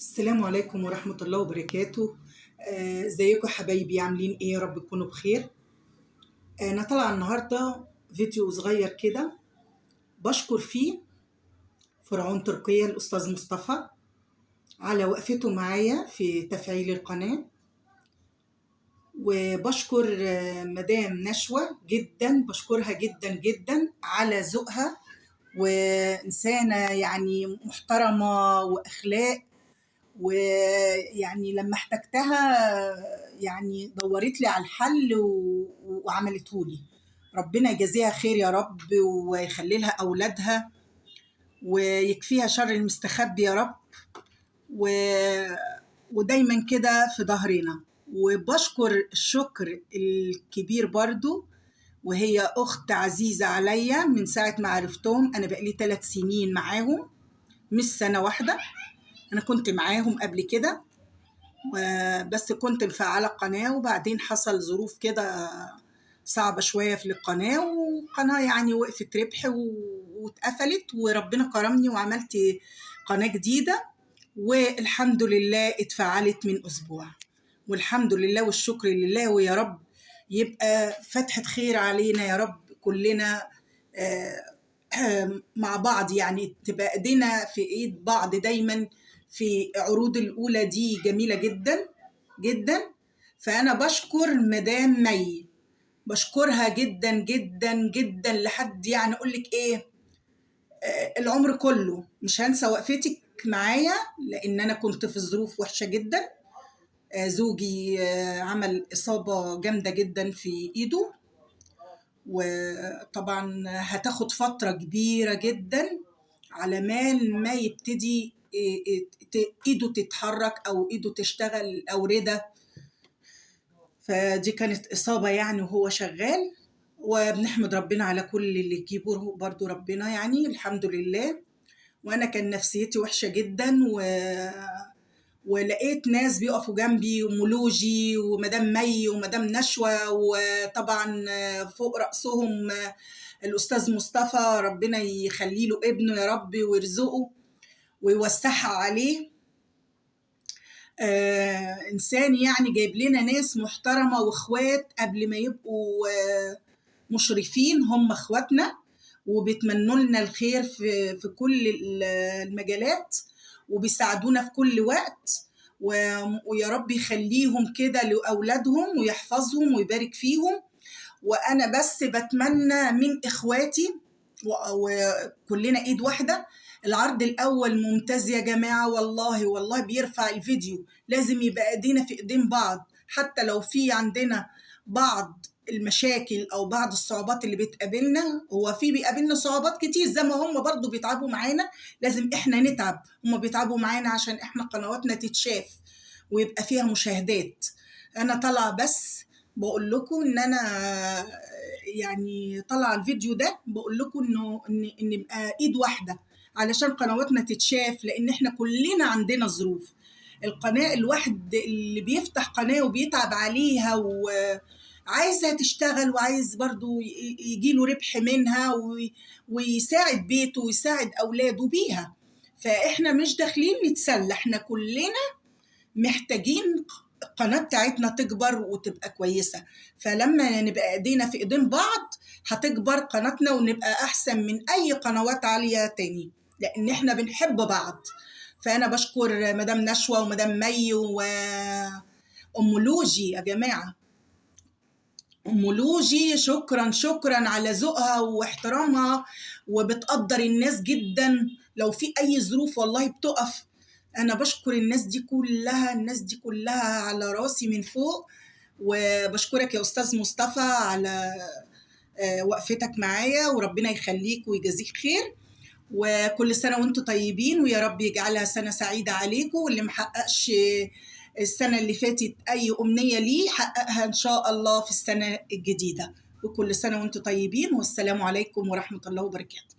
السلام عليكم ورحمة الله وبركاته. ازيكم حبايبي، عاملين ايه؟ يا رب تكونوا بخير. انا طالعة النهاردة فيديو صغير كده بشكر فيه فرعون تركيا الأستاذ مصطفى على وقفته معايا في تفعيل القناة، وبشكر مدام نشوى جدا، بشكرها جدا جدا على ذوقها، وإنسانة يعني محترمة وأخلاق، ويعني لما احتجتها يعني دورت لي على الحل وعملته لي. ربنا يجازيها خير يا رب، ويخلي لها أولادها، ويكفيها شر المستخبي يا رب، ودايما كده في ظهرنا. وبشكر الشكر الكبير برضو، وهي أخت عزيزة عليا من ساعة ما عرفتهم، أنا بقالي 3 سنين معاهم، مش سنة واحدة، أنا كنت معاهم قبل كده بس كنت مفعلة القناة، وبعدين حصل ظروف كده صعبة شوية في القناة، والقناة يعني وقفت ربح واتقفلت، وربنا كرمني وعملت قناة جديدة، والحمد لله اتفعلت من أسبوع، والحمد لله والشكر لله. ويا رب يبقى فتحة خير علينا يا رب كلنا مع بعض، يعني تبقى ايدينا في ايد بعض دايما. في عروض الأولى دي جميلة جدا جدا. فأنا بشكر مدام مي، بشكرها جدا جدا جدا لحد يعني أقولك إيه، العمر كله مش هنسى وقفتك معايا، لأن أنا كنت في ظروف وحشة جدا. زوجي عمل إصابة جامدة جدا في إيده، وطبعا هتاخد فترة كبيرة جدا على ما يبتدي إيده تتحرك أو إيده تشتغل أوردة. فدي كانت إصابة يعني وهو شغال، وبنحمد ربنا على كل اللي يجيبه برضو ربنا، يعني الحمد لله. وأنا كان نفسيتي وحشة جدا، ولقيت ناس بيقفوا جنبي، ومولوجي ومدام مي ومدام نشوى، وطبعا فوق رأسهم الأستاذ مصطفى، ربنا يخلي له ابنه يا رب ويرزقه ويوسعها عليه. إنسان يعني جايب لنا ناس محترمة وإخوات قبل ما يبقوا مشرفين، هم إخواتنا وبيتمنوا لنا الخير في كل المجالات، وبيساعدونا في كل وقت، ويا رب يخليهم كده لأولادهم ويحفظهم ويبارك فيهم. وأنا بس بتمنى من إخواتي وكلنا إيد واحدة. العرض الأول ممتاز يا جماعة، والله والله بيرفع الفيديو، لازم يبقى إيدينا في إيدين بعض، حتى لو في عندنا بعض المشاكل أو بعض الصعوبات اللي بتقابلنا. هو في بيقابلنا صعوبات كتير زي ما هم برضو بيتعبوا معانا، لازم إحنا نتعب، هم بيتعبوا معانا عشان إحنا قنواتنا تتشاف ويبقى فيها مشاهدات. أنا طالعة بس بقول لكم إن أنا يعني طالعة الفيديو ده بقول لكم إنه إن نبقى إيد واحدة علشان قنواتنا تتشاف، لأن إحنا كلنا عندنا ظروف. القناة الواحد اللي بيفتح قناة وبيتعب عليها وعايزها تشتغل، وعايز برضو يجيله ربح منها ويساعد بيته ويساعد أولاده بيها. فإحنا مش داخلين نتسلى، إحنا كلنا محتاجين القناة بتاعتنا تكبر وتبقى كويسة. فلما نبقى ايدينا في ايدين بعض هتكبر قناتنا ونبقى أحسن من أي قنوات عالية تاني، لأن احنا بنحب بعض. فأنا بشكر مدام نشوى ومدام مي وأم لوجي يا جماعة، أم لوجي شكرا شكرا على ذوقها واحترامها، وبتقدر الناس جدا لو في أي ظروف والله بتقف. أنا بشكر الناس دي كلها، الناس دي كلها على راسي من فوق. وبشكرك يا أستاذ مصطفى على وقفتك معايا، وربنا يخليك ويجازيك خير، وكل سنة وانتم طيبين، ويا رب يجعلها سنة سعيدة عليكم. واللي محققش السنة اللي فاتت أي أمنية ليه حققها إن شاء الله في السنة الجديدة. وكل سنة وانتم طيبين، والسلام عليكم ورحمة الله وبركاته.